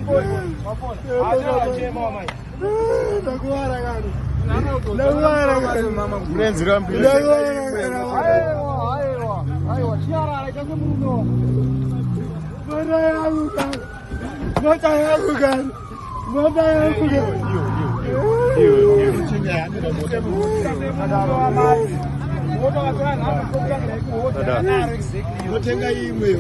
Ndakuwara kani. Ndakuwara kani. Ndakuwara kani. Mota yangu kani. Mota yangu kani. Mota yangu kani. Totenga imwe.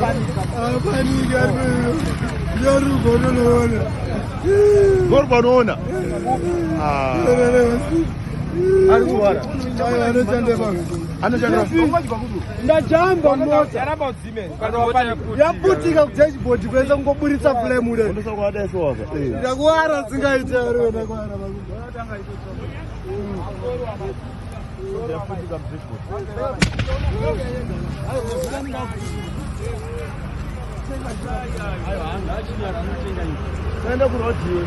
Apaniki ari Gorbonoona. Ari kuwara. Anoshanda. Ndajamba mota yaputika kudashboard kwese kungoburitsa flame ule. Undosa kwada iso apa. Ndakuwara singaite ari ndakuwara. Yaputika mdashboard. Saenda kurodiwe.